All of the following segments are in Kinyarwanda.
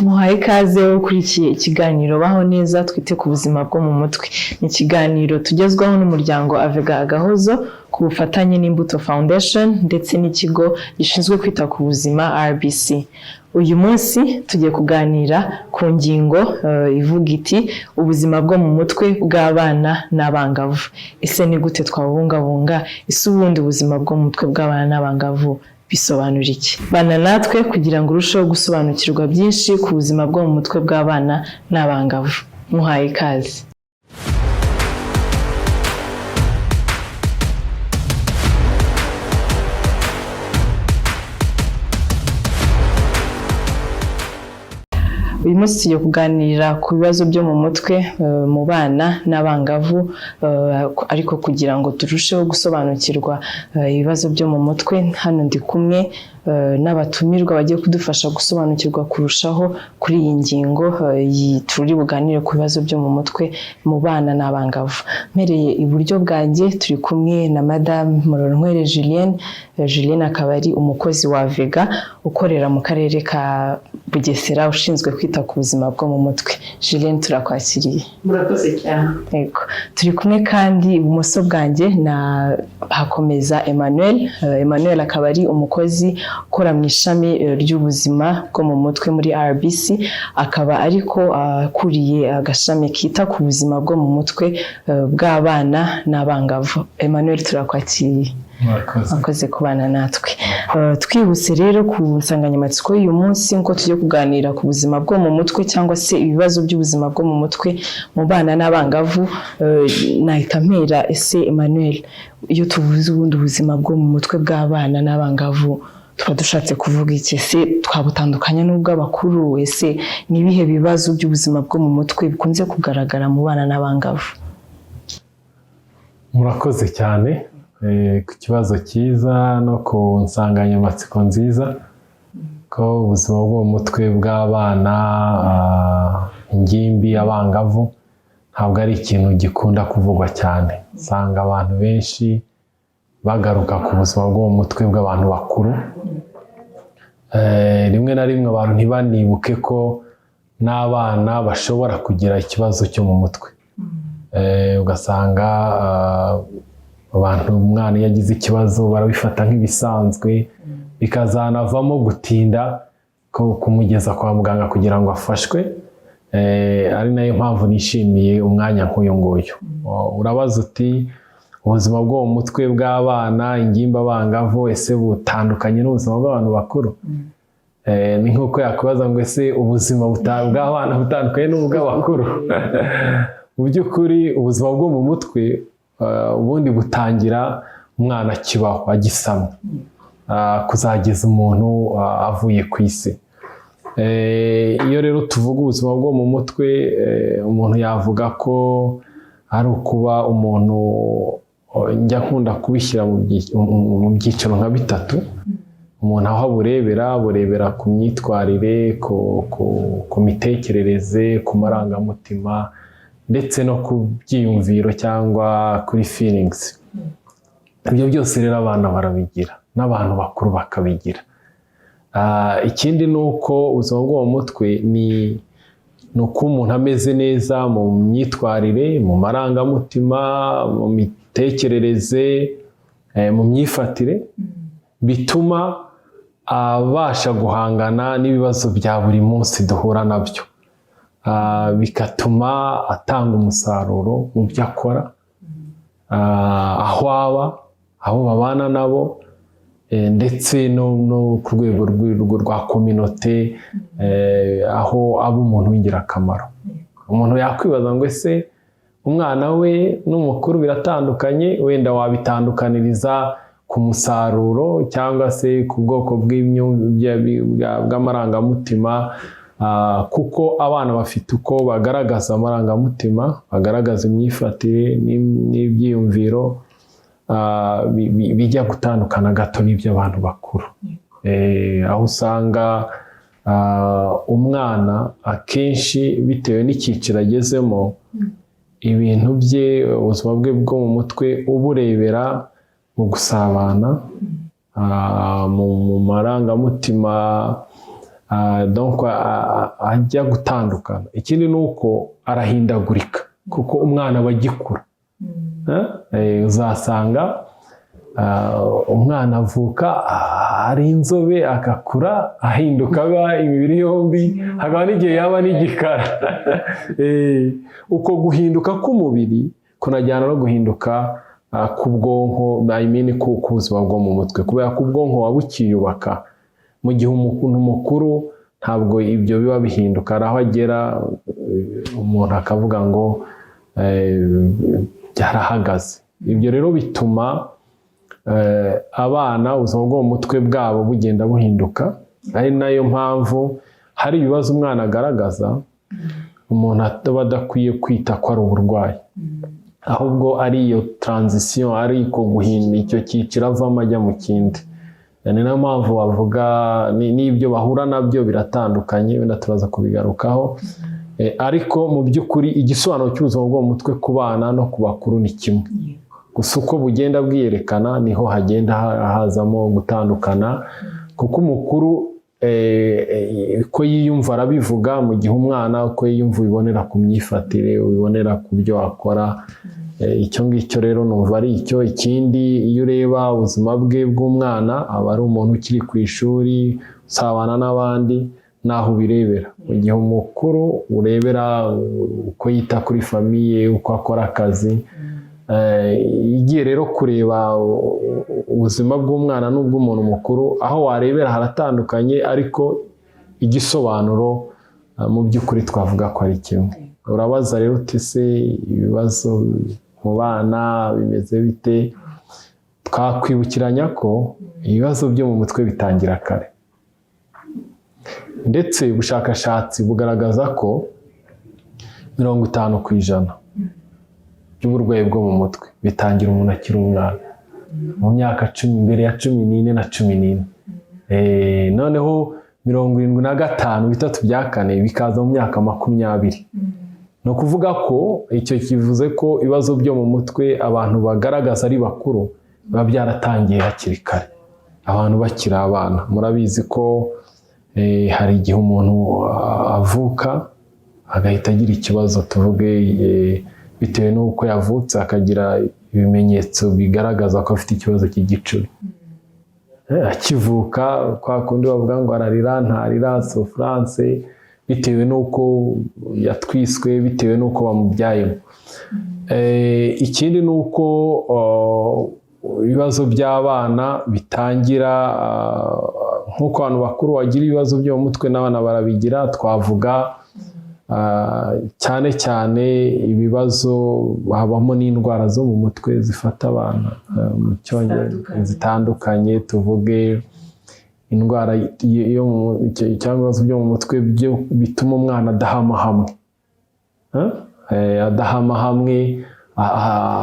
Muhaye ikaze ukurikiye ikiganiro Baho Neza twite ku buzima bwo mu mutwe. Ni ikiganiro tugezwaho n'umuryango Avega Agahozo ku bufatanye n'Imbuto Foundation ndetse n'ikigo gishinzwe kwita ku buzima RBC. Uyu munsi tugiye kuganira ku ngingo ivuga iti ubuzima bwo mu mutwe bw'abana n'abangavu. Ese ni gute twabubungabunga? Ese ubundi ubuzima bwo mu mutwe bw'abana n'abangavu bisobanura iki? Bana natwe kugira ngo urusheho gusobanukirwa byinshi ku buzima bwo mu mutwe bw'abana n'abangavu. Muhaye ikaze. Uyu munsi tugiye kuganira ku bibazo byo mu mutwe mu bana n'abangavu, ariko kugira ngo turusheho gusobanukirwa ibibazo byo mu mutwe, hano ndi kumwe n'abatumirwa bagiye kudufasha gusobanukirwa kurushaho kuri iyi ngingo turi buganire ku bibazo byo mu mutwe mu bana n'abangavu. Mpereye iburyo bwanjye turi kumwe na Madame Murorunkwere Julienne. Julienne akaba ari umukozi wa Vega ukorera mu karere ka Bugesera ushinzwe kwita ku buzima bwo mu mutwe. Julienne, turakwakiriye. Murakoze cyane. Yego. Turi kumwe kandi ibumoso bwanjye na Hakomeza Emmanuel. Emmanuel akaba ari umukozi ukora mu ishami ry'ubuzima bwo mu mutwe muri RBC, akaba ariko akuriye agashami kita ku buzima bwo mu mutwe bw'abana n'abangavu. Emmanuel, turakwakiriye. Murakoze. Mwakoze kubana natwe. Twihuse rero ku nsanganyamatsiko y'uyu munsi, nk'uko tugiye kuganira ku buzima bwo mu mutwe cyangwa se ibibazo by'ubuzima bwo mu mutwe mu bana n'abangavu. Nahita mpera, ese Emmanuel, iyo tuvuze ubundi ubuzima bwo mu mutwe bw'abana n'abangavu tuba dushatse kuvuga iki? Ese twabutandukanya n'ubw'abakuru? Ese ni ibihe bibazo by'ubuzima bwo mu mutwe bikunze kugaragara mu bana n'abangavu? Murakoze cyane ku kibazo cyiza no ku nsanganyamatsiko nziza, ko ubuzima bwo mu mutwe bw'abana, ingimbi, abangavu ntabwo ari ikintu gikunda kuvugwa cyane. Usanga abantu benshi bagaruka ku buzima bwo mu mutwe bw'abantu bakuru. Rimwe na rimwe abantu ntibanibuke ko n'abana bashobora kugira ikibazo cyo mu mutwe. Ugasanga abantu, umwana iyo agize ikibazo barabifata nk'ibisanzwe, bikazanavamo gutinda kumugeza kwa muganga kugira ngo afashwe. Ari nayo mpamvu nishimiye umwanya nk'uyu nguyu. Urabaza uti ubuzima bwo mu mutwe bw'abana, ingimbi, abangavu, ese butandukanye n'ubuzima bw'abantu bakuru? Ni nk'uko yakwibaza ngo ese ubuzima bw'abana butandukanye n'ubw'abakuru? Mu by'ukuri ubuzima bwo mu mutwe ubundi butangira umwana akibaho, agisamwa, kuzageza umuntu avuye ku isi. Iyo rero tuvuga ubuzima bwo mu mutwe, umuntu yavuga ko ari ukuba umuntu, njya nkunda kubishyira mu byiciro nka bitatu. Umuntu aho aburebera, aburebera ku myitwarire, ku mitekerereze, ku marangamutima ndetse no ku byiyumviro cyangwa kuri feelings. Ibyo byose rero abana barabigira n'abantu bakuru bakabigira. Ikindi ni uko ubuzima bwo mu mutwe ni uko umuntu ameze neza mu myitwarire, mu marangamutima, mu mitekerereze, mu myifatire, bituma abasha guhangana n'ibibazo bya buri munsi duhura nabyo. Bigatuma atanga umusaruro mu byo akora, aho aba, abo babana nabo, ndetse no ku rwego rwa kominote, aho aba umuntu w'ingirakamaro. Umuntu yakwibaza ngo ese umwana we n'umukuru biratandukanye? Wenda wabitandukaniriza ku musaruro cyangwa se ku bwoko bw'amarangamutima, kuko abana bafite uko bagaragaza amarangamutima, bagaragaza imyifatire n'ibyiyumviro, bijya gutandukana gato n'iby'abantu bakuru. Aho usanga umwana akenshi bitewe n'icyiciro agezemo, ibintu bye, ubuzima bwe bwo mu mutwe uburebera mu gusabana, mu marangamutima. Donc ajya gutandukana. Ikindi ni uko arahindagurika, kuko umwana aba agikura. Uzasanga umwana avuka ari inzobe, agakura ahinduka aba imibiri yombi, hakaba n'igihe yaba n'igikara. Uko guhinduka k'umubiri kunajyana no guhinduka k'ubwonko, I mean ku buzima bwo mu mutwe, kubera ko ubwonko buba bukiyubaka, mu gihe umuntu mukuru ntabwo ibyo biba bihinduka. Hari aho agera umuntu akavuga ngo byarahagaze. Ibyo rero bituma abana ubuzima bwo mu mutwe bwabo bugenda buhinduka, ari nayo mpamvu hari ibibazo umwana agaragaza umuntu aba adakwiye kwita ko ari uburwayi, ahubwo ari iyo transition, ari uko guhinda icyo cyiciro avamo ajya mu kindi. Ni nayo mpamvu bavuga n'ibyo bahura nabyo biratandukanye, wenda turaza kubigarukaho. Ariko mu by'ukuri igisobanuro cy'ubuzima bwo mu mutwe ku bana no ku bakuru ni kimwe, gusa uko bugenda bwiyerekana niho hagenda hazamo gutandukana, kuko umukuru uko yiyumva arabivuga, mu gihe umwana uko yiyumva ubibonera ku myifatire, ubibonera ku byo akora. Icyo ngicyo rero numva ari icyo. Ikindi, iyo ureba ubuzima bwe bw'umwana, aba ari umuntu ukiri ku ishuri, usabana n'abandi, naho ubirebera, mu gihe umukuru urebera uko yita kuri famille, uko akora akazi. Igiye rero kureba ubuzima bw'umwana n'ubw'umuntu mukuru, aho warebera haratandukanye, ariko igisobanuro mu by'ukuri twavuga ko ari kimwe. Urabaza rero uti: "Se ibibazo mu bana bimeze bite?" Twakwibukiranya ko ibibazo byo mu mutwe bitangira kare, ndetse ubushakashatsi bugaragaza ko 50% by'uburwayi bwo mu mutwe bitangira umuntu akiri umwana, mu myaka 10, mbere ya 14 na 14. Noneho 75, 3/4, bikaza mu myaka 20. Ni ukuvuga ko icyo kivuze ko ibibazo byo mu mutwe abantu bagaragaza ari bakuru biba byaratangiye hakiri kare, abantu bakiri abana. Murabizi ko hari igihe umuntu avuka agahita agira ikibazo, tuvuge bitewe n'uko yavutse akagira ibimenyetso bigaragaza ko afite ikibazo cy'igicuri akivuka, kwa kundi bavuga ngo ararira ntarira, souffrance, bitewe n'uko yatwiswe, bitewe n'uko bamubyayemo. Ikindi ni uko ibibazo by'abana bitangira nk'uko abantu bakuru bagira ibibazo byo mu mutwe, n'abana barabigira. Twavuga cyane cyane ibibazo, habamo n'indwara zo mu mutwe zifata abana, mu Cyongereza zitandukanye, tuvuge indwara yo cyangwa ibibazo byo mu mutwe bituma umwana adahama hamwe, adahama hamwe,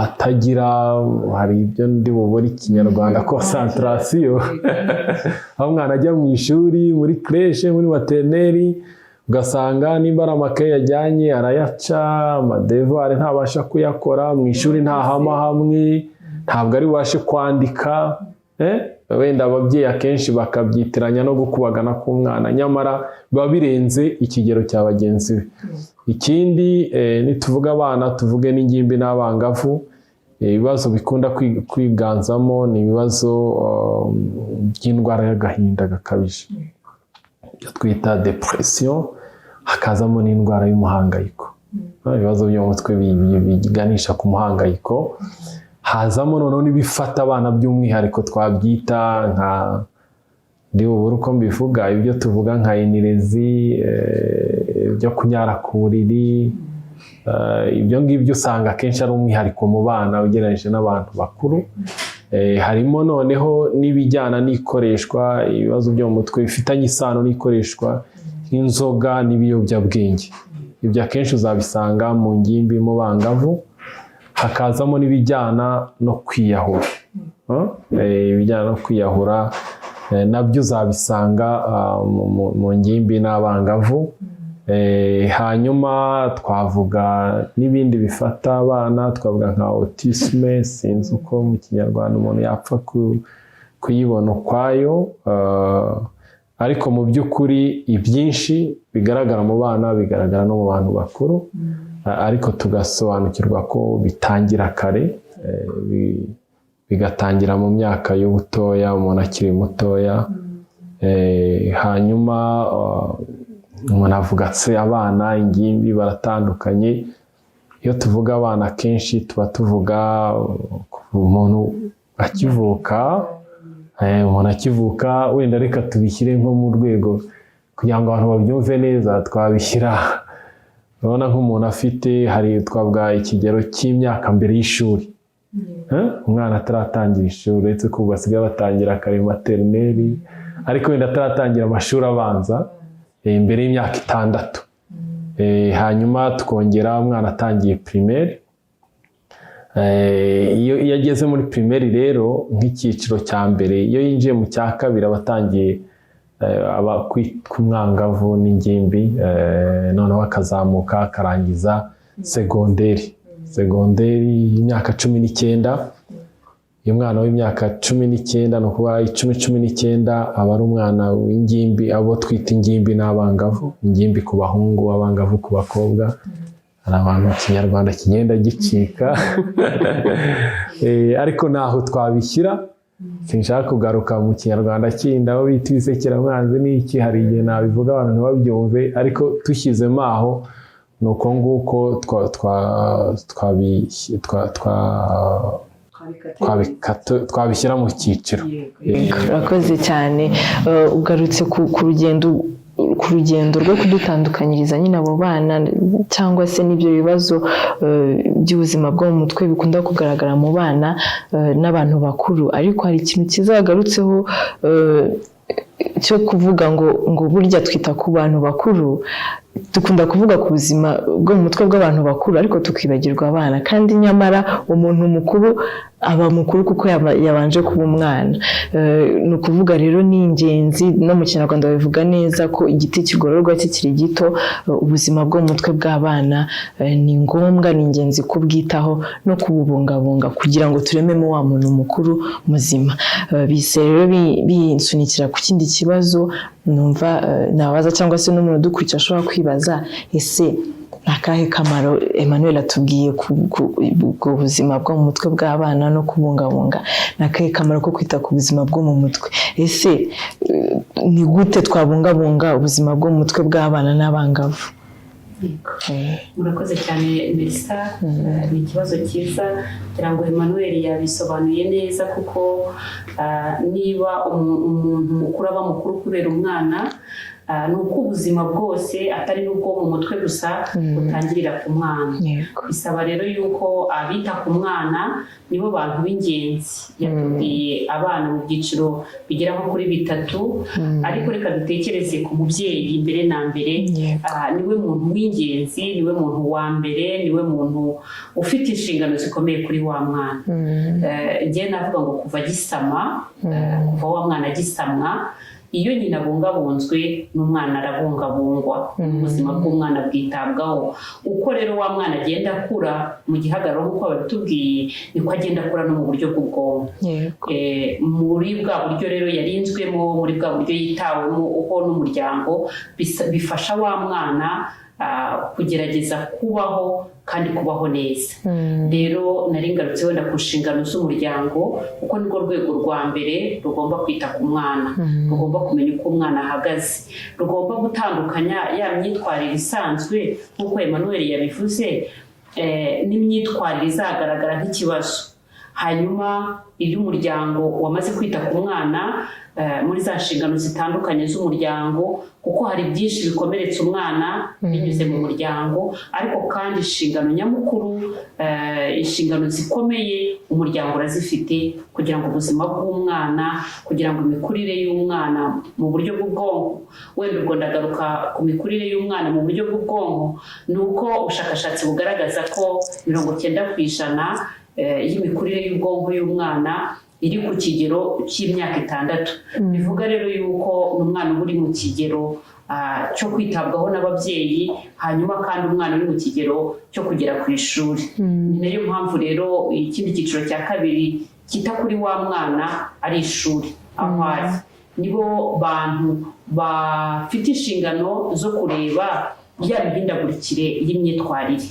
atagira, hari ibyo ndi bubure Ikinyarwanda, concentration, aho umwana ajya mu ishuri, muri crèche, muri maternelle, ugasanga nimba ari amakaye yajyanye arayaca, amadevoirs ntabasha kuyakora, mu ishuri ntahama hamwe, ntabwo ari bubashe kwandika. Wenda ababyeyi akenshi bakabyitiranya no gukubagana k'umwana, nyamara biba birenze ikigero cya bagenzi be. Ikindi, nituvuga abana tuvuge n'ingimbi n'abangavu. Ibibazo bikunda kwiganzamo ni ibibazo by'indwara y'agahinda gakabije, ibyo twita dépression, hakazamo n'indwara y'umuhangayiko, ibibazo byo mu mutwe biganisha ku muhangayiko. Hazamo noneho n'ibifata abana by'umwihariko, twabyita nka, ndi bubure uko mbivuga, ibyo tuvuga nka énurésie, byo kunyara ku buriri. Ibyo ngibyo usanga akenshi ari umwihariko mu bana ugereranyije n'abantu bakuru. Harimo noneho n'ibijyana n'ikoreshwa, ibibazo byo mu mutwe bifitanye isano n'ikoreshwa nk'inzoga n'ibiyobyabwenge. Ibyo akenshi uzabisanga mu ngimbi, mu bangavu. Hakazamo n'ibijyana no kwiyahura. Ibijyana no kwiyahura nabyo uzabisanga mu ngimbi n'abangavu. Hanyuma twavuga n'ibindi bifata abana, twavuga nka autisme, sinzi uko mu Kinyarwanda umuntu yapfa kuyibona ukwayo. Ariko mu by'ukuri ibyinshi bigaragara mu bana bigaragara no mu bantu bakuru. Ariko tugasobanukirwa ko bitangira kare, bigatangira mu myaka y'ubutoya, umuntu akiri mutoya. Hanyuma umuntu avuga se abana, ingimbi baratandukanye. Iyo tuvuga abana kenshi tuba tuvuga kuva umuntu akivuka. Umuntu akivuka, wenda reka tubishyire nko mu rwego kugira ngo abantu babyumve neza, twabishyira, urabona nk'umuntu afite, hari twavuga ikigero cy'imyaka mbere y'ishuri. Umwana ataratangira ishuri, uretse ko ubu basigaye batangira kare maternelle, ariko wenda ataratangira amashuri abanza, mbere y'imyaka 6. Hanyuma tukongera umwana atangiye primaire. Iyo ageze muri primaire rero nk'icyiciro cya mbere, iyo yinjiye mu cya kabiri aba atangiye, aba ku mwangavu n'ingimbi, noneho akazamuka akarangiza segonderi. Segonderi y'imyaka 19. Iyo umwana w'imyaka 19, ni ukuvuga 10, 19, aba ari umwana w'ingimbi, abo twita ingimbi n'abangavu. Ingimbi ku bahungu, abangavu ku bakobwa. Hari abantu Ikinyarwanda kigenda gicika, ariko ntaho twabishyira. Sinshaka kugaruka mu Kinyarwanda kindi aho bita ibisekeramwanzi n'iki, hari igihe nabivuga abantu ntibabyumve, ariko dushyizemo aho ni uko nguko twabishyira mu cyiciro. Urakoze cyane. Ugarutse ku rugendo rwo kudutandukanyiriza nyine abo bana cyangwa se n'ibyo bibazo by'ubuzima bwo mu mutwe bikunda kugaragara mu bana n'abantu bakuru. Ariko hari ikintu cyiza wagarutseho cyo kuvuga ngo burya twita ku bantu bakuru, dukunda kuvuga ku buzima bwo mu mutwe bw'abantu bakuru, ariko tukibagirwa abana, kandi nyamara umuntu mukuru aba mukuru kuko yabanje kuba umwana. Ni ukuvuga rero ni ingenzi, no mu Kinyarwanda babivuga neza ko igiti kigororwa kikiri gito. Ubuzima bwo mu mutwe bw'abana ni ngombwa, ni ingenzi kubwitaho no kububungabunga kugira ngo turememo wa muntu mukuru muzima. Bise rero binsunikira ku kindi kibazo numva nabaza, cyangwa se n'umuntu udukurikira ashobora kwibaza: ese ni akahe kamaro? Emmanuel atubwiye ku ubwo buzima bwo mu mutwe bw'abana no kubungabunga. Ni akahe kamaro ko kwita ku buzima bwo mu mutwe? Ese ni gute twabungabunga ubuzima bwo mu mutwe bw'abana n'abangavu? Murakoze cyane, Melissa. Ni ikibazo cyiza, kugira ngo Emmanuel yabisobanuye neza, kuko niba umuntu mukuru aba mukuru kubera umwana, ni uko ubuzima bwose, atari n'ubwo mu mutwe gusa, butangirira ku mwana. Bisaba rero yuko abita ku mwana nibo bantu b'ingenzi. Yatubwiye abana mu byiciro bigera nko kuri bitatu, ariko reka dutekereze ku mubyeyi mbere na mbere. Niwe muntu w'ingenzi, niwe muntu wa mbere, niwe muntu ufite inshingano zikomeye kuri wa mwana. Njye navuga ngo kuva agisama, kuva wa mwana agisamwa, iyo nyina abungabunzwe n'umwana arabungabungwa, ubuzima bw'umwana bwitabwaho. Uko rero wa mwana agenda akura mu gihagararo nk'uko babitubwiye, niko agenda akura no mu buryo bw'ubwonko. Muri bwa buryo rero yarinzwemo, muri bwa buryo yitawemo uko n'umuryango, bifasha wa mwana kugerageza kubaho kandi kubaho neza. Rero nari ngarutse wenda ku nshingano z'umuryango, kuko nirwo rwego rwa mbere rugomba kwita ku mwana, rugomba kumenya uko umwana ahagaze, rugomba gutandukanya ya myitwarire isanzwe nk'uko Emmanuel yabivuze, n'imyitwarire izagaragara nk'ikibazo. Hanyuma iyo umuryango wamaze kwita ku mwana, muri za nshingano zitandukanye z'umuryango, kuko hari byinshi bikomeretsa umwana binyuze mu muryango, ariko kandi inshingano nyamukuru, inshingano zikomeye umuryango urazifite kugira ngo ubuzima bw'umwana, kugira ngo imikurire y'umwana mu buryo bw'ubwonko, wenda ubwo ndagaruka ku mikurire y'umwana mu buryo bw'ubwonko, ni uko ubushakashatsi bugaragaza ko 90% y'imikurire y'ubwonko y'umwana iri ku kigero cy'imyaka 6. Bivuga rero yuko n'umwana uba uri mu kigero cyo kwitabwaho n'ababyeyi, hanyuma kandi umwana uri mu kigero cyo kugera ku ishuri. Ni nayo mpamvu rero ikindi cyiciro cya kabiri cyita kuri wa mwana ari ishuri aho ari, nibo bantu. Bafite inshingano zo kureba ya mihindagurikire y'imyitwarire,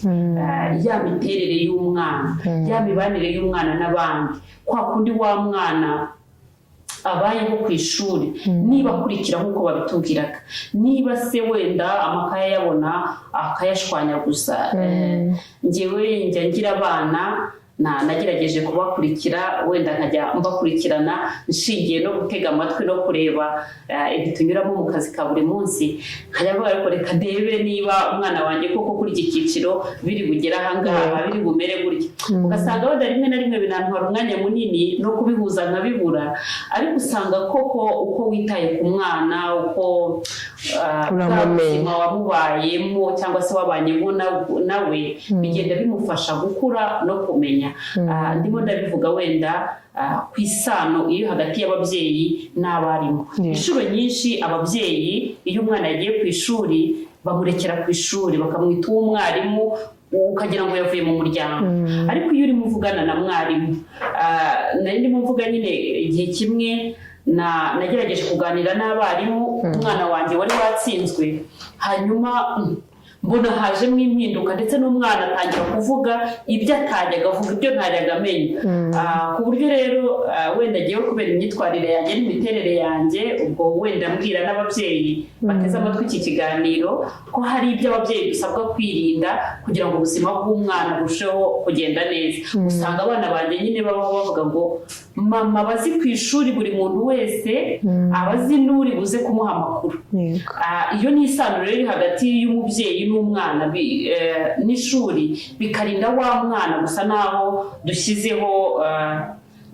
ya miterere y'umwana, ya mibanire y'umwana n'abandi, kwa kundi wa mwana abayeho ku ishuri, niba akurikira nk'uko babitubwiraga, niba se wenda amakaye ayabona akayashwanyaguza. Njyewe njya ngira abana, nagerageje kubakurikira, wenda nkajya mbakurikirana nshingiye no gutega amatwi no kureba ibyo tunyuramo mu kazi ka buri munsi, nkajya mvuga, ariko reka ndebe niba umwana wanjye koko kuri iki cyiciro biri bugere ahangaha, biri bumere gutya. Ugasanga wenda rimwe na rimwe binantwara umwanya munini no kubihuza nkabibura, ariko usanga koko uko witaye ku mwana, uko bwa Uramumenya. buzima wamubayemo cyangwa se wabanyemo nawe, bigenda bimufasha gukura no kumenya. Ndimo ndabivuga wenda ku isano iri hagati y'ababyeyi n'abarimu. Inshuro nyinshi ababyeyi, iyo umwana yagiye ku ishuri, bamurekera ku ishuri, bakamwita uw'umwarimu, ukagira ngo yavuye mu muryango. Ariko iyo urimo uvugana na mwarimu, nari ndimo mvuga nyine igihe kimwe nagerageje kuganira n'abarimu, umwana wanjye wari watsinzwe, hanyuma mbona hajemo impinduka, ndetse n'umwana atangira kuvuga ibyo atajyaga avuga, ibyo ntajyaga amenya. Ku buryo rero wenda agiye kubera imyitwarire yanjye n'imiterere yanjye, ubwo wenda mbwira n'ababyeyi bateze amatwi iki kiganiro ko hari ibyo ababyeyi dusabwa kwirinda kugira ngo ubuzima bw'umwana burusheho kugenda neza. Usanga abana banjye nyine babaho bavuga ngo mama abazi ku ishuri, buri muntu wese abazi n'uri buze kumuha amakuru. Iyo ni isano rero iri hagati y'umubyeyi n'umwana n'ishuri, bikarinda wa mwana gusa naho dushyizeho,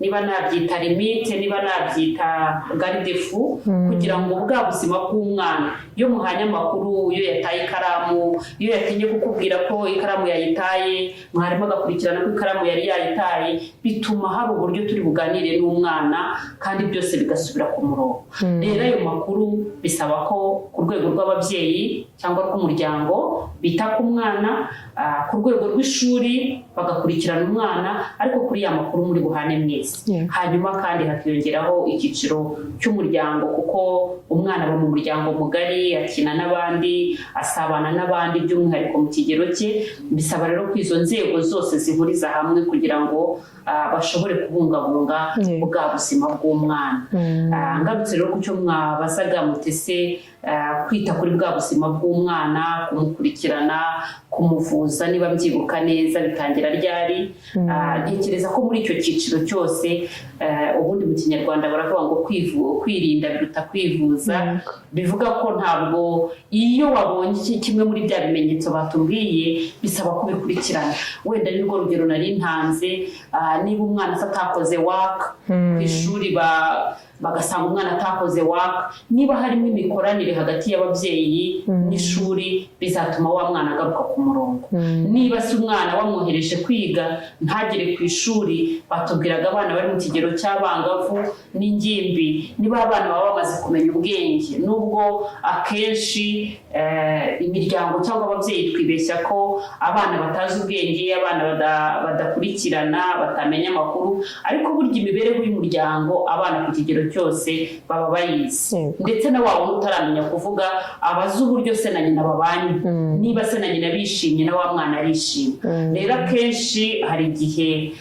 niba nabyita limite, niba nabyita garde-fou, kugira ngo bwa buzima bw'umwana, iyo muhanye amakuru, iyo yataye ikaramu, iyo yatinye kukubwira ko ikaramu yayitaye, mwarimu agakurikirana ko ikaramu yari yayitaye, bituma hari uburyo turi buganire n'umwana kandi byose bigasubira ku murongo. Rero ayo makuru bisaba ko ku rwego rw'ababyeyi cyangwa rw'umuryango bita ku mwana, ku rwego rw'ishuri bagakurikirana umwana, ariko kuri ya makuru muri buhane mwese. Hanyuma kandi hakiyongeraho icyiciro cy'umuryango, kuko umwana aba mu muryango mugari, akina n'abandi, asabana n'abandi, by'umwihariko mu kigero cye. Bisaba rero ko izo nzego zose zihuriza hamwe kugira ngo bashobore kubungabunga bwa buzima bw'umwana. Ngarutse rero ku cyo mwabazaga mutese, kwita kuri bwa buzima bw'umwana, kumukurikirana, kumuvuza, niba mbyibuka neza, bitangira ryari? Ntekereza ko muri icyo cyiciro cyose, ubundi mu Kinyarwanda baravuga ngo kwirinda biruta kwivuza. Bivuga ko ntabwo iyo wabonye kimwe muri bya bimenyetso batubwiye, bisaba kubikurikirana. Wenda ni rwo rugero nari ntanze, niba umwana se atakoze waka ku ishuri, bagasanga umwana atakoze waka, niba harimo imikoranire hagati y'ababyeyi n'ishuri, bizatuma wa mwana agaruka ku murongo. Niba se umwana wamwohereje kwiga ntagere ku ishuri, batubwiraga abana bari mu kigero cy'abangavu n'ingimbi, niba abana baba bamaze kumenya ubwenge, nubwo akenshi imiryango cyangwa ababyeyi twibeshya ko abana batazi ubwenge, abana badakurikirana, batamenya amakuru, ariko burya imibereho y'umuryango abana ku kigero cyose baba bayizi. Ndetse na wa wundi utaramenya kuvuga abazi uburyo se na nyina babanye. Niba se na nyina bishimye, na wa mwana arishimye. Rero akenshi hari igihe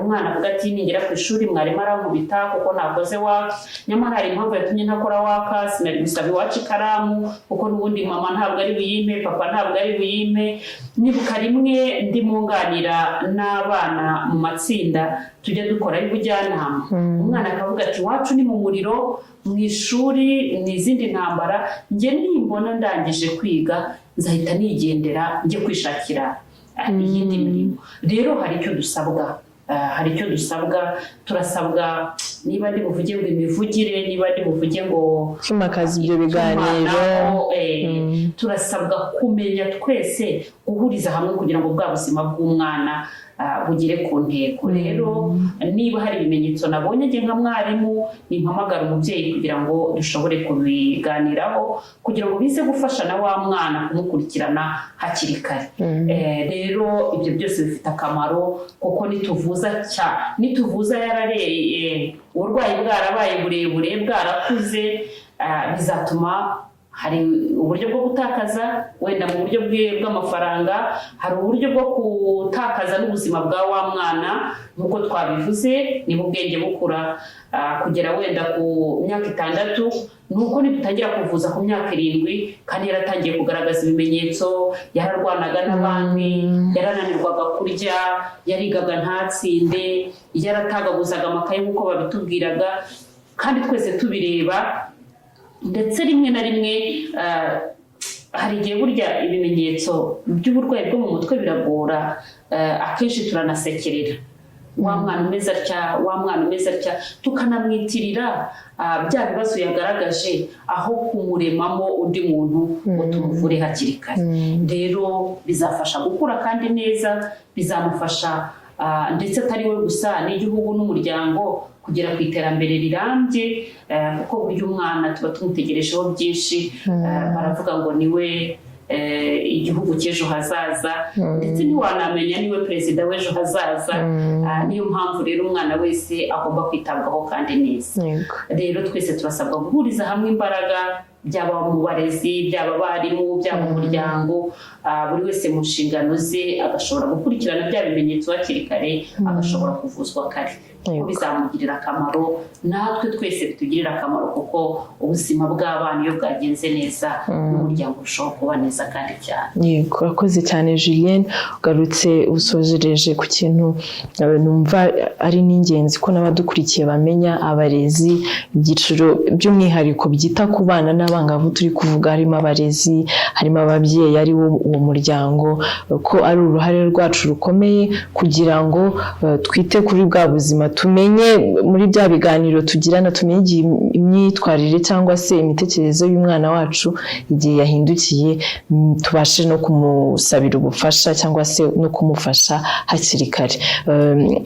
umwana avuga ati ningera ku ishuri mwarimu arankubita kuko ntakoze waka, nyamara hari impamvu yatumye ntakora waka: sinari gusaba iwacu ikaramu kuko n'ubundi mama ntabwo ari buyimpe, papa ntabwo ari buyimpe. Nibuka rimwe ndimo nganira n'abana mu matsinda tujya dukora y'ubujyanama, umwana akavuga ati iwacu ni mu muriro, mu ishuri ni izindi ntambara, njye nimbona ndangije kwiga nzahita nigendera njye kwishakira iyindi mirimo. Rero hari icyo dusabwa, hari icyo dusabwa, turasabwa, niba ndi buvuge ngo imivugire, niba ndi buvuge ngo kwimakaza ibyo biganiro. Itumanaho, turasabwa kumenya twese guhuriza hamwe kugira ngo bwa buzima bw'umwana bugere ku ntego. Rero niba hari ibimenyetso nabonye, njye nka mwarimu nimpamagara umubyeyi kugira ngo dushobore kubiganiraho, kugira ngo bize gufasha na wa mwana kumukurikirana hakiri kare. Rero ibyo byose bifite akamaro, kuko nituvuza yarareye, uburwayi bwarabaye burebure, bwarakuze. Bizatuma hari uburyo bwo gutakaza wenda mu buryo bw'amafaranga, hari uburyo bwo gutakaza n'ubuzima bwa wa mwana. Nk'uko twabivuze, niba ubwenge bukura kugera wenda ku myaka 6, ni uko nidutangira kuvuza ku myaka 7 kandi yaratangiye kugaragaza ibimenyetso, yararwanaga n'abandi, yarananirwaga kurya, yarigaga ntatsinde, yaratagaguzaga amakaye nk'uko babitubwiraga kandi twese tubireba. Ndetse rimwe na rimwe hari igihe burya ibimenyetso by'uburwayi bwo mu mutwe biragora, akenshi turanasekerera wa mwana umeze atya, wa mwana umeze atya, tukanamwitirira bya bibazo yagaragaje aho kumuremamo undi muntu ngo tumuvure hakiri kare. Rero bizafasha gukura kandi neza, bizamufasha ndetse atari we gusa, n'igihugu n'umuryango kugera ku iterambere rirambye, kuko burya umwana tuba tumutegerejeho byinshi. Baravuga ngo niwe igihugu cy'ejo hazaza, ndetse ntiwanamenya, niwe perezida w'ejo hazaza. Niyo mpamvu rero umwana wese agomba kwitabwaho kandi neza. Rero twese turasabwa guhuriza hamwe imbaraga, byaba mu barezi, byaba abarimu, byaba umuryango, buri wese mu nshingano ze agashobora gukurikirana bya bimenyetso hakiri kare, agashobora kuvuzwa kare, kuko bizamugirira akamaro, natwe twese bitugirira akamaro, kuko ubuzima bw'abana iyo bwagenze neza, n'umuryango urushaho kuba neza kandi cyane. Yego, urakoze cyane Julienne. Ugarutse usojereje ku kintu numva ari n'ingenzi ko n'abadukurikiye bamenya: abarezi, ibyiciro by'umwihariko byita ku bana n'abangavu turi kuvuga, harimo abarezi, harimo ababyeyi, ari wo uwo muryango, ko ari uruhare rwacu rukomeye kugira ngo twite kuri bwa buzima, tumenye muri bya biganiro tugirana, tumenye igihe imyitwarire cyangwa se imitekerereze y'umwana wacu igihe yahindukiye, tubashe no kumusabira ubufasha cyangwa se no kumufasha hakiri kare.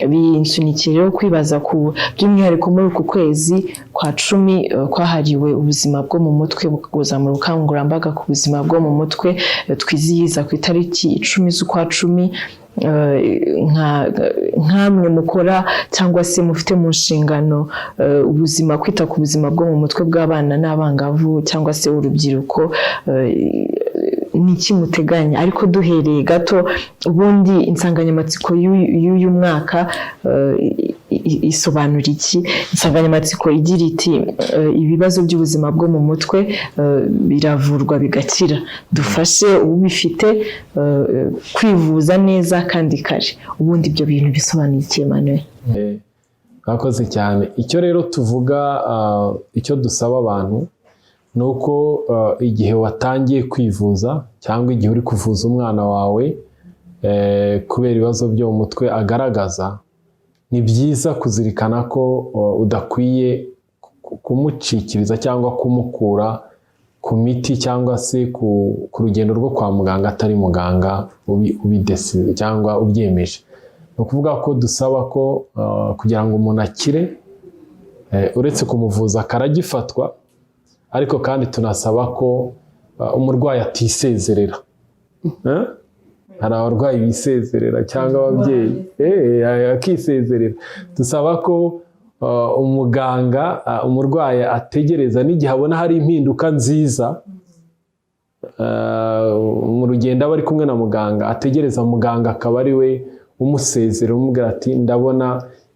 Binsunikiye rero kwibaza ku by'umwihariko muri uku kwezi kwa 10 kwahariwe ubuzima bwo mu mutwe, kuzamura ubukangurambaga ku buzima bwo mu mutwe, twizihiza ku itariki 10 z'ukwa 10. Nkamwe mukora cyangwa se mufite mu nshingano ubuzima, kwita ku buzima bwo mu mutwe bw'abana n'abangavu cyangwa se urubyiruko, ni iki muteganya? Ariko duhereye gato, ubundi insanganyamatsiko y'uyu mwaka isobanura iki? Insanganyamatsiko igira iti: "Ibibazo by'ubuzima bwo mu mutwe biravurwa bigakira, dufashe ubifite kwivuza neza kandi kare." Ubundi ibyo bintu bisobanuye iki, Emmanuel? Mwakoze cyane. Icyo rero tuvuga, icyo dusaba abantu ni uko igihe watangiye kwivuza cyangwa igihe uri kuvuza umwana wawe kubera ibibazo byo mu mutwe agaragaza, ni byiza kuzirikana ko udakwiye kumucikiriza cyangwa kumukura ku miti cyangwa se ku rugendo rwo kwa muganga atari muganga ubidesi cyangwa ubyemeje. Ni ukuvuga ko dusaba ko kugira ngo umuntu akire, uretse kumuvuza karagifatwa, ariko kandi tunasaba ko umurwayi atisezerera. Eh? Hari abarwayi bisezerera cyangwa ababyeyi akisezerera. Dusaba ko umuganga, umurwayi ategereza n'igihe abona hari impinduka nziza mu rugendo aba ari kumwe na muganga, ategereza muganga akaba ari we umusezera, umubwira ati: "Ndabona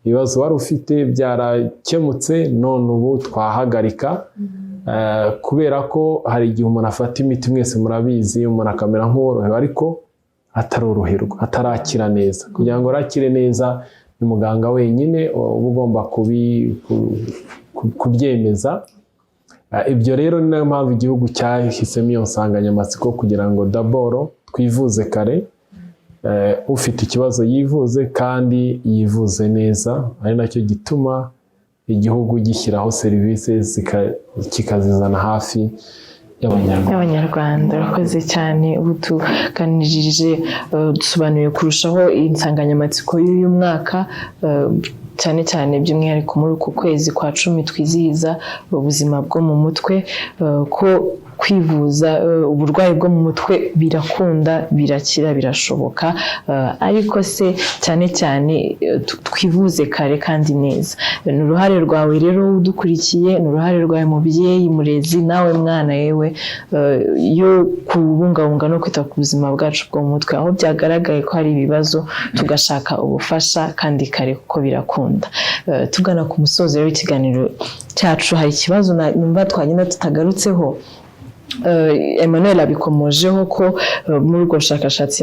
ibibazo wari ufite byarakemutse, none ubu twahagarika." Kubera ko hari igihe umuntu afata imiti, mwese murabizi, umuntu akamera nk'uworohewe ariko ataroroherwa, atarakira neza. Kugira ngo arakire neza ni muganga wenyine uba ugomba kubyemeza. Ibyo rero ni nayo mpamvu igihugu cyahisemo iyo nsanganyamatsiko, kugira ngo d'abord twivuze kare, ufite ikibazo yivuze kandi yivuze neza, ari nacyo gituma igihugu gishyiraho serivisi kikazizana hafi y'Abanyarwanda. Y'Abanyarwanda. Urakoze cyane. Ubu tuganirije, dusobanuye kurushaho insanganyamatsiko y'uyu mwaka, cyane cyane by'umwihariko muri uku kwezi kwa 10 twizihiza ubuzima bwo mu mutwe, ko Kwivuza uburwayi bwo mu mutwe birakunda, birakira, birashoboka, ariko se cyane cyane twivuze kare kandi neza. Ni uruhare rwawe rero udukurikiye, ni uruhare rwawe mubyeyi, murezi, nawe mwana yewe, yo kubungabunga no kwita ku buzima bwacu bwo mu mutwe, aho byagaragaye ko hari ibibazo tugashaka ubufasha kandi kare, kuko birakunda. Tugana ku musozo rero w'ikiganiro cyacu, hari ikibazo numva twagenda tutagarutseho. Emmanuel abikomojeho ko muri ubwo bushakashatsi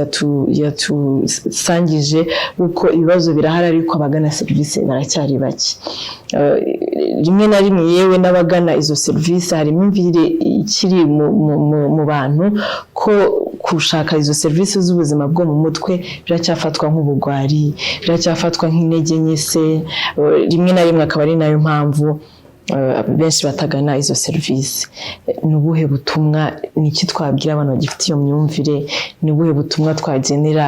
yatusangije uko ibibazo birahari, ariko abagana serivisi baracyari bake. Rimwe na rimwe yewe n'abagana izo serivisi, hari imyumvire ikiri mu bantu ko gushaka izo serivisi z'ubuzima bwo mu mutwe biracyafatwa nk'ubugwari, biracyafatwa nk'intege nke se. Rimwe na rimwe akaba ari nayo mpamvu benshi batagana izo serivisi. Ni ubuhe butumwa, ni iki twabwira abantu bagifite iyo myumvire? Ni ubuhe butumwa twagenera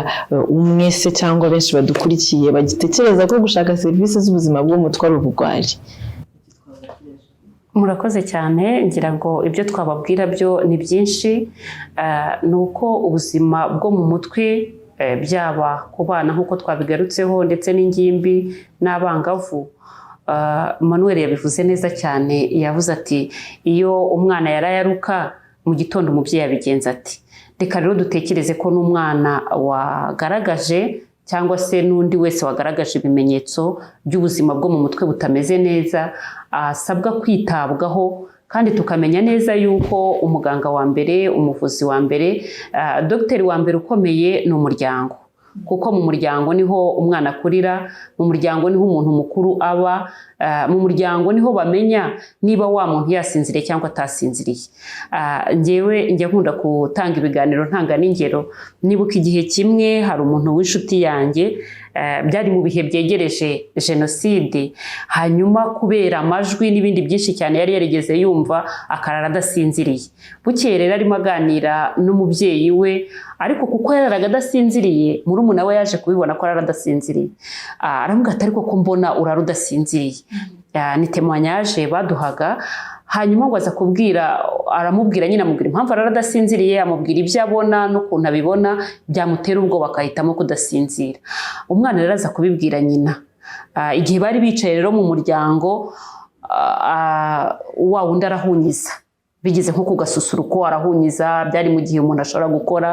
umwe se cyangwa benshi badukurikiye bagitekereza ko gushaka serivisi z'ubuzima bwo mu mutwe ari ubugwari? Murakoze cyane. Ngira ngo ibyo twababwira byo ni byinshi. Ni uko ubuzima bwo mu mutwe, byaba ku bana nk'uko twabigarutseho, ndetse n'ingimbi n'abangavu. Manuel yabivuze neza cyane, yavuze ati: "Iyo umwana yarayaruka mu gitondo, umubyeyi abigenza ati?" Reka rero dutekereze ko n'umwana wagaragaje cyangwa se n'undi wese wagaragaje ibimenyetso by'ubuzima bwo mu mutwe butameze neza asabwa kwitabwaho, kandi tukamenya neza yuko umuganga wa mbere, umuvuzi wa mbere, dogiteri wa mbere ukomeye ni umuryango, kuko mu muryango niho umwana akurira, mu muryango niho umuntu mukuru aba, mu muryango niho bamenya niba wa muntu yasinziriye cyangwa atasinziriye. Njyewe njya nkunda gutanga ibiganiro, ntanga n'ingero. Nibuka igihe kimwe hari umuntu w'inshuti yanjye, byari mu bihe byegereje jenoside, hanyuma kubera amajwi n'ibindi byinshi cyane yari yarigeze yumva, akarara adasinziriye. Bukeye rero arimo aganira n'umubyeyi we, ariko kuko yararaga adasinziriye, murumuna we yaje kubibona ko arara adasinziriye. Aramubwira ati: "Ariko ko mbona urara udasinziriye?" Ni témoignage baduhaga. Hanyuma ngo aza kubwira, aramubwira nyine, amubwira impamvu arara adasinziriye, amubwira ibyo abona n'ukuntu abibona byamutera ubwoba akahitamo kudasinzira. Umwana rero aza kubibwira nyina. Igihe bari bicaye rero mu muryango, wa wundi arahunyiza, bigeze nko ku gasusuruko arahunyiza, byari mu gihe umuntu ashobora gukora.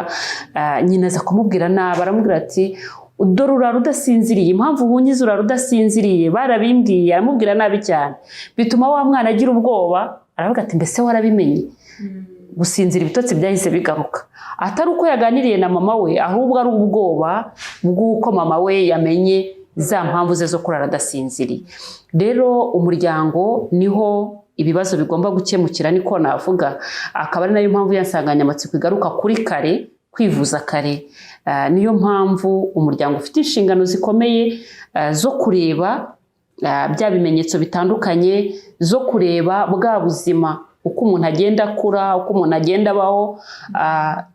Nyina aza kumubwira nabi, aramubwira ati: "Dore urara udasinziriye, impamvu uhunyiza urara udasinziriye barabimbwiye." Aramubwira nabi cyane, bituma wa mwana agira ubwoba, aravuga ati: "Mbese warabimenye?" Gusinzira, ibitotsi byahise bigaruka, atari uko yaganiriye na mama we, ahubwo ari ubwoba bw'uko mama we yamenye za mpamvu ze zo kurara adasinziriye. Rero umuryango niho ibibazo bigomba gukemukira, niko navuga. Akaba ari nayo mpamvu ya nsanganyamatsiko igaruka kuri kare, kwivuza kare. Niyo mpamvu umuryango ufite inshingano zikomeye zo kureba bya bimenyetso bitandukanye, zo kureba bwa buzima, uko umuntu agenda akura, uko umuntu agenda abaho.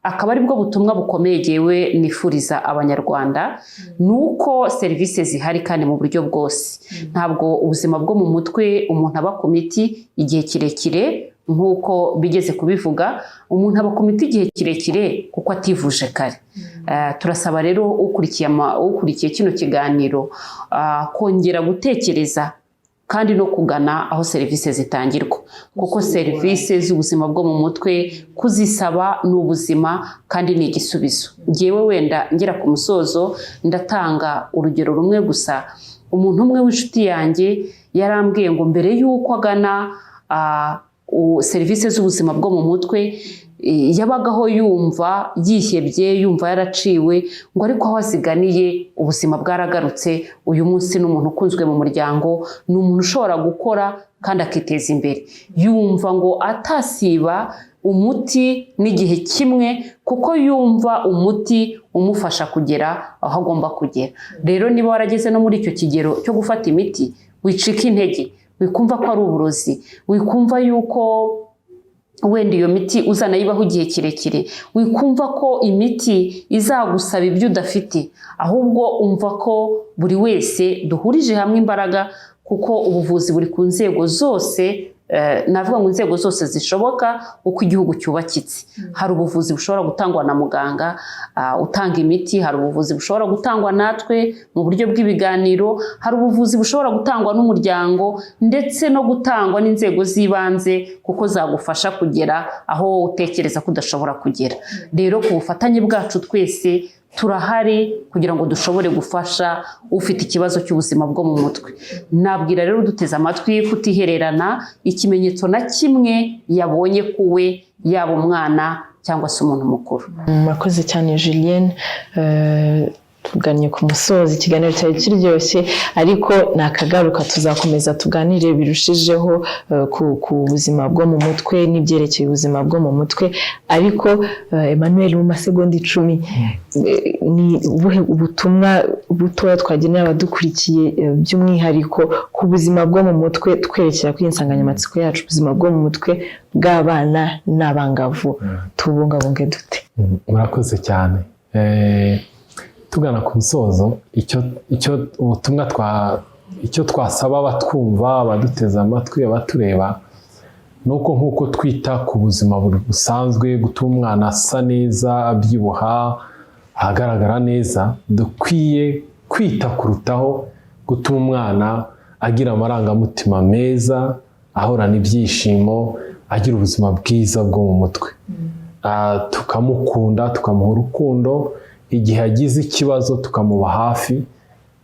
Akaba ari bwo butumwa bukomeye jyewe nifuriza Abanyarwanda, ni uko serivisi zihari kandi mu buryo bwose. Ntabwo ubuzima bwo mu mutwe umuntu aba ku miti igihe kirekire nk'uko bigeze kubivuga. Umuntu aba ku miti igihe kirekire kuko ativuje kare. Turasaba rero ukurikiye kino kiganiro kongera gutekereza kandi no kugana aho serivisi zitangirwa, kuko serivisi z'ubuzima bwo mu mutwe kuzisaba ni ubuzima kandi ni igisubizo. Ngewe wenda ngera ku musozo, ndatanga urugero rumwe gusa. Umuntu umwe w'inshuti yanjye yarambwiye ngo mbere y'uko agana serivisi z'ubuzima bwo mu mutwe, yabagaho yumva yihebye, yumva yaraciwe, ngo ariko aho aziganiye ubuzima bwaragarutse. Uyu munsi ni umuntu ukunzwe mu muryango, ni umuntu ushobora gukora kandi akiteza imbere. Yumva ngo atasiba umuti n'igihe kimwe, kuko yumva umuti umufasha kugera aho agomba kugera. Rero niba warageze no muri icyo kigero cyo gufata imiti, wicika intege, wikumva ko ari uburozi, wikumva yuko wenda iyo miti uzanayibaho igihe kirekire, wikumva ko imiti izagusaba ibyo udafite, ahubwo umva ko buri wese duhurije hamwe imbaraga, kuko ubuvuzi buri ku nzego zose. Navuga ngo inzego zose zishoboka uko igihugu cyubakitse. Hari ubuvuzi bushobora gutangwa na muganga utanga imiti, hari ubuvuzi bushobora gutangwa natwe mu buryo bw'ibiganiro, hari ubuvuzi bushobora gutangwa n'umuryango, ndetse no gutangwa n'inzego z'ibanze, kuko zagufasha kugera aho wowe utekereza ko udashobora kugera. Rero ku bufatanye bwacu twese turahari kugira ngo dushobore gufasha ufite ikibazo cy'ubuzima bwo mu mutwe. Nabwira rero uduteze amatwi kutihererana ikimenyetso na kimwe yabonye kuwe, yaba umwana cyangwa se umuntu mukuru. Murakoze cyane, Julienne. Tugannye ku musozo, ikiganiro cyari kiryoshye, ariko nakagaruka tuzakomeza tuganire birushijeho ku buzima bwo mu mutwe n'ibyerekeye ubuzima bwo mu mutwe. Ariko Emmanuel, mu masegonda 10, ni ubuhe ubutumwa butoya twagenera abadukurikiye, by'umwihariko ku buzima bwo mu mutwe, twerekera kuri iyi nsanganyamatsiko yacu, ubuzima bwo mu mutwe bw'abana n'abangavu, tubungabunge dute? Murakoze cyane. Tugana ku musozo, icyo ubutumwa twa icyo twasaba abatwumva, abaduteze amatwi, abatureba, ni uko nk'uko twita ku buzima busanzwe, gutuma umwana asa neza, abyibuha, ahagaragara neza, dukwiye kwita kurutaho gutuma umwana agira amarangamutima meza, ahorana ibyishimo, agira ubuzima bwiza bwo mu mutwe. Tukamukunda, tukamuha urukundo, igihe agize ikibazo tukamuba hafi,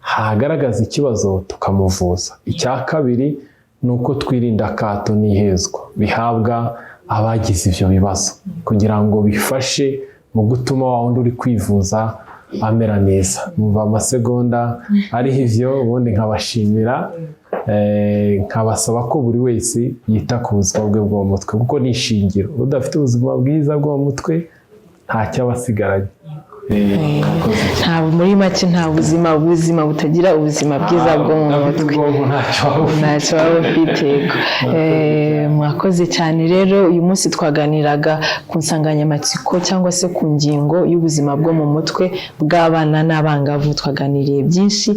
hagaragaza ikibazo tukamuvuza. Icya kabiri ni uko twirinda akato n'ihezwa bihabwa abagize ibyo bibazo, kugira ngo bifashe mu gutuma wa wundi uri kwivuza amera neza. Numva amasegonda ariho ivyo, ubundi nkabashimira, nkabasaba ko buri wese yita ku buzima bwe bwo mu mutwe, kuko ni ishingiro. Udafite ubuzima bwiza bwo mu mutwe ntacyo aba asigaranye. Murakoze cyane. Nta, muri make, nta buzima butagira ubuzima bwiza bwo mu Udafite mutwe. ubwonko ntacyo waba ufite. Ntacyo waba ufite, yego. Mwakoze cyane rero. Uyu munsi twaganiraga ku nsanganyamatsiko cyangwa se ku ngingo y'ubuzima bwo mu mutwe bw'abana n'abangavu. Twaganiriye byinshi,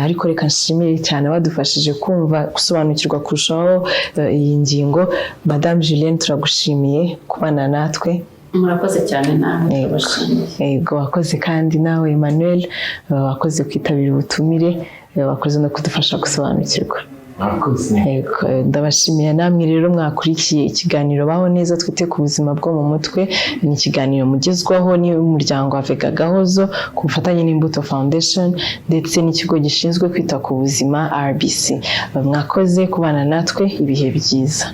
ariko reka nshimire cyane abadufashije kumva, gusobanukirwa kurushaho iyi ngingo. Madame Julienne, turagushimiye kubana natwe. Murakoze cyane nawe. Yego. Turabashimiye. Yego, wakoze kandi nawe Emmanuel, wakoze kwitabira ubutumire, wakoze no kudufasha gusobanukirwa. Murakoze. Yego, ndabashimiye namwe rero mwakurikiye ikiganiro Baho Neza Twite ku Buzima bwo mu Mutwe. Ni ikiganiro mugezwaho n'umuryango wa Vega Gahozo ku bufatanye n'Imbuto Foundation ndetse n'ikigo gishinzwe kwita ku buzima RBC. Mwakoze kubana natwe, ibihe byiza.